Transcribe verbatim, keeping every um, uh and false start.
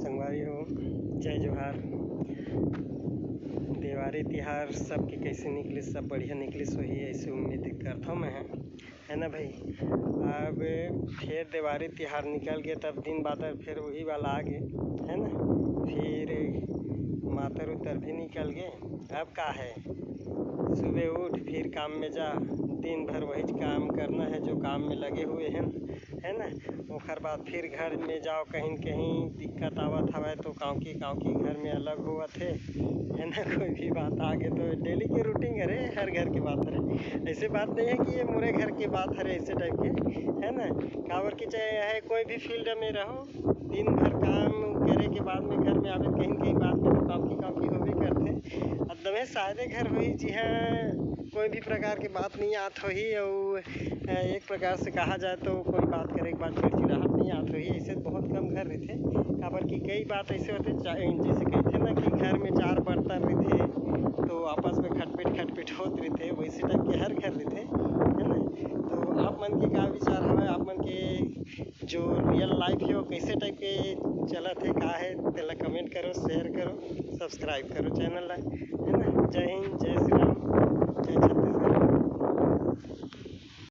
संगवारी हो, जय जोहार। देवारी तिहार सबके कैसे निकलिस? सब बढ़िया निकलिस होही, ऐसे उम्मीद करथौं मैं ह, है ना भाई? अब फेर देवारी तिहार निकल गे, तब दिन बादर फेर वही वाला आ गे, है ना? फिर मातर उतर भी निकल गे। अब का है, सुबह उठ, फिर काम में जा, दिन भर वहीच काम करना है जो काम में लगे हुए हैं, है ना? ओखर बाद फिर घर में जाओ, कहीं न कहीं दिक्कत आवत हवय तो कांव की कांव की घर में अलग होवत हे, है ना? कोई भी बात आ गे तो डेली के रूटीन हरे, हर घर के बात हरे। ऐसे बात नहीं है कि ये मोरे घर के बात हरे, ऐसे टाइप के, है ना? काबर कि चाहे, है, कोई भी फील्ड में रहो, दिन भर काम करे के बाद में घर में आवे, कहीं न कहीं बात में तो कांव की कांव की होबे करथे। अब दमे शायदे घर होही जिहां कोई भी प्रकार के बात नहीं आत होही, अउ अ, एक प्रकार से कहा जाए तो कोई बात करे के बाद चिड़चिड़ाहट नहीं आत होही। ऐसे बहुत कम घर रहिथे, काबर कि कई बात ऐसे होथे, चा-, जैसे कहथे ना कि घर में चार बर्तन रहिथे तो आपस में खटपिट खटपिट होत रहिथे, वैसे टाइप के हर घर रहिथे, है ना? तो आप मन के का विचार हवय, आप मन के जो रियल लाइफ हे वो कैसे टाइप के चलत हे, का हे, तेला कमेंट करो, शेयर करो, सब्सक्राइब करो चैनल ला, है ना? जय हिंद, जय श्री राम, जय छत्तीसगढ़।